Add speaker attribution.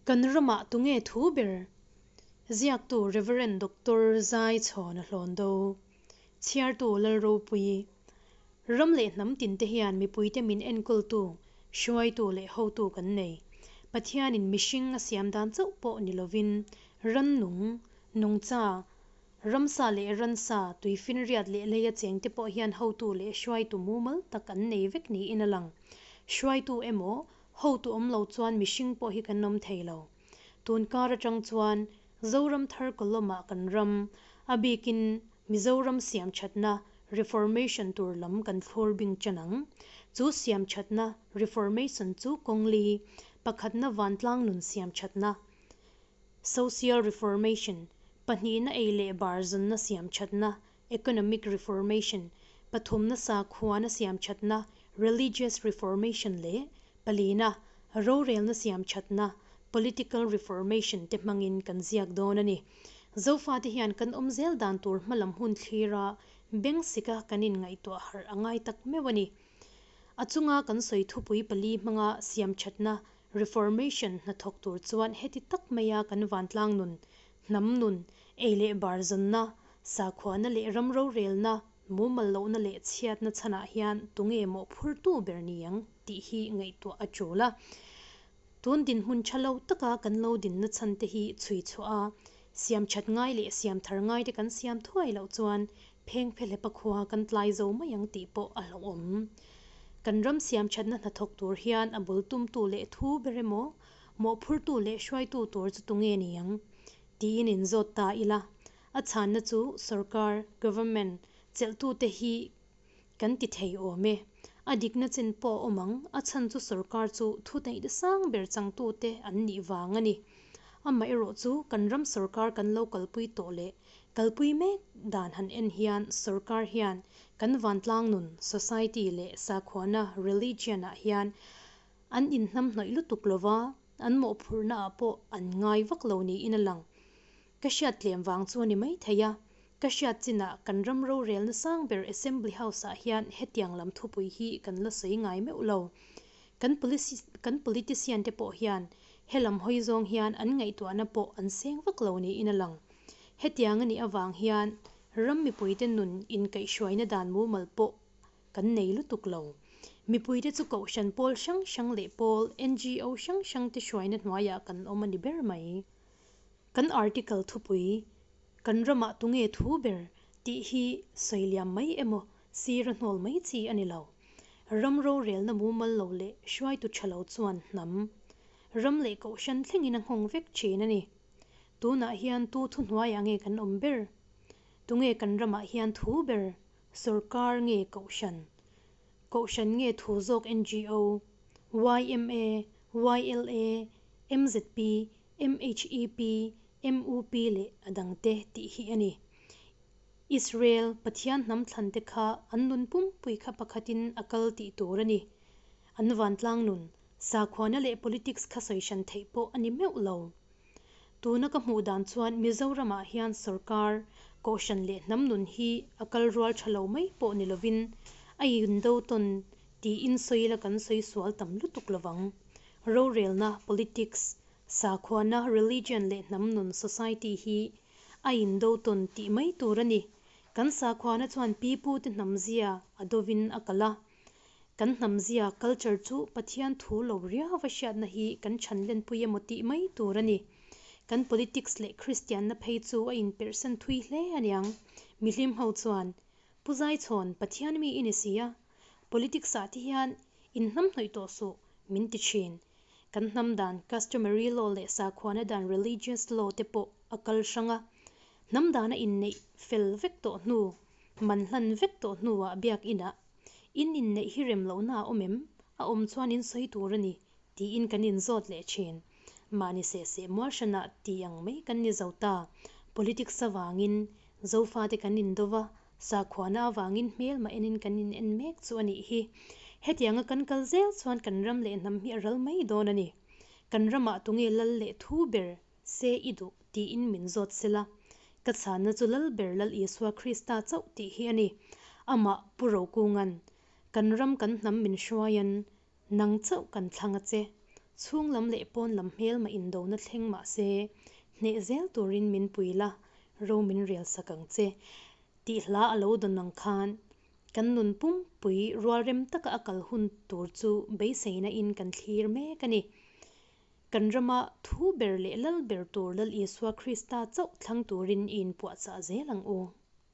Speaker 1: Kan ramah tunge thu ber? Ziaktu Rev. Doctor Zaichhawna Hlawndo, Chhiartu Lalropuii, Ram leh hnam tinte hian mipuite min enkawltu, hruaitu leh hotu kan nei. Pathianin mihring a siam dan chauh pawh ni lovin rannung, nungcha, ramsa leh ransa, tuifinriat leh leia chengte pawh hian hotu leh hruaitu mumal tak an nei vek niin a lang. Hruaitu emaw, Hotu awm lo chuan mihring pawh hi kan awm thei lo. Tun kar atang chuan Zoram thar column-ah kan ram, a bikin Mizoram siamthatna, reformation, tur lam kan thlur bing ṭan ang. Chu siamthatna, reformation, chu kawng li, pakhatna vantlang nun siamthatna, social reformation, pahnihna ei leh bar zawnna siamthatna, Economic Reformation, pathumna sakhuana siamthatna, Religious Reformation, leh palina rorelna siamthatna, Political Reformation, te hmangin kan ziak dawn a ni. Zofate hian kan awm zel dan tur hmalam hun thlira beng sika kan inngaihtuah harh a ngai tak meuh a ni. A chunga kan sawi thupui pali hmanga siamthatna, Reformation, hnathawk tur chuan heti tak maia kan vantlang nun, hnam nun, ei leh bar zawnna, Sakhuana leh ram rorelna, mumal lohna leh chhiatna chhanah hian tunge mawhphurtu ber ni ang tih hi ngaihtuah a tul a. Tun dinhmun tha lo taka kan lo dinna chhan te hi chhui chhuah a, siam that ngai leh siam thar ngai te kan siam thuai loh chuan pheng phehlepa khua kan tlai zo mai ang tih pawh a hlauhawm. Kan ram siam thatna hnathawk tur hian a bul tumtu leh thu ber emaw, mawhphurtu leh hruaitu tur chu tunge ni ang tiin inzawt ta ila. A chhanna chu sorkar, government, chelhtute hi kan ti thei awm e. A dikna chin pawh a awm ang, a chhan chu sorkar chu thuneihna sang ber changtute an nih vang a ni. Amaherawh chu kan ram sorkar kan lo kalpui tawh leh kalpui mek dan han en hian sorkar hian kan vantlang nun, society, leh sakhuana, religion, ah hian an inhnamhnawih lutuk lova, an mawhphurhna ah pawh an ngai vak lo niin a lang. Ka hriat tlem vang chu a ni mai thei a, ka hriat chinah kan ram rorelna sang ber Assembly House-ah hian hetiang lam thupui hi kan la sawi ngai meuh lo. Kan kan politician te pawh hian helam hawi zawng hian an ngaihtuahna pawh an seng vak lo niin a lang. Hetiang a nih avang hian ram mipuite nun inkaihhruaina dan mumal pawh kan nei lutuk lo. Mipuite chu kohhran pawl hrang hrang leh pawl NGO hrang hrang te hruaina hnuaiah kan awm a ni ber mai. Kan article thupui, Kan ramah tunge thu ber? tih hi sawi liam mai emaw sir a hnawl mai chi a ni lo. Ram rorelna mumal lo leh hruaitu tha lo chuan hnam, ram leh kohhran thlengin a nghawng vek thin a ni. Tunah hian tu thuhnuaiah nge kan awm ber? Tunge kan ramah hian thu ber? Sorkar nge kohhran? Kohhran nge thu zawk NGO, yma, YLA, MZP, MHEP, MUP leh a dangte tih hi a ni. Israel, Pathian hnam thlante kha an nun pumpui kha pakhatin a kal tih tur a ni. An vantlang nun, sakhuana leh politics kha sawi hran theih pawh a ni meuh lo. Tuna ka hmuh dan chuan Mizoramah hian sorkar, kohhran leh hnam nun hi a kal rual tha lo mai pawh ni lovin a indo tawn tiin sawi la kan sawi sual tam lutuk lovang. Rorelna, politics, sakhuana, religion, leh hnam nun, society, hi a indo tawn tih mai tur a ni. Kan sakhuana chuan pi pute hnamzia a dovin a kalh a. Kan hnamzia, culture, chu Pathian thu lo riau a hriatna hi kan chhan lenpui emaw tih mai tur a ni. Kan politics leh Kristianna phei chu a inperhsan thui hle aniang. Mihlim ho chuan, Pu Zaichhawn, Pathian mi i ni si a, politics ah te hian inhnamhnawih tawh suh, min ti thin. Kan hnam dan, customary law, leh sakhuana dan, religious law, te pawh a kal hrang a. Hnam dana inneih fel vek tawh hnu, man hlan vek tawh hnuah biakinah In inneih hi rem lohna a awm em? A awm chuan in sawi tur a ni, tiin kan inzawt leh thin. Mahni seh seh mual hranah ti ang mai kan ni zo ta. Politics avangin Zofate kan indo va, sakhuana avangin hmelmah enin kan in en mek chu a nih hi. Hetianga kan kal zel chuan kan ram leh hnam hi a ral mai dawn a ni. Kan ramah tunge lal leh thu ber se i duh tiin min zawt sela, ka chhanna chu Lal ber Lal Isua Krista chauh tih hi a ni. Amah Pu Rokunga'n, Kan ram kan hnam min hruaiin nang chauh kan thlang a che. Chhung lam leh pawn lam hmelma indona thleng mah se, hneh zel turin min pui la, ro min rel sak ang che, tih hla a lo dawn ang khan, kan nun pumpui rualrem taka a kal hun tur chu beiseina in kan thlir mek a ni. Kan rama thu ber leh lal ber tur Lal Isua Krista chauh thlang turin i inpuahchah zel ang u.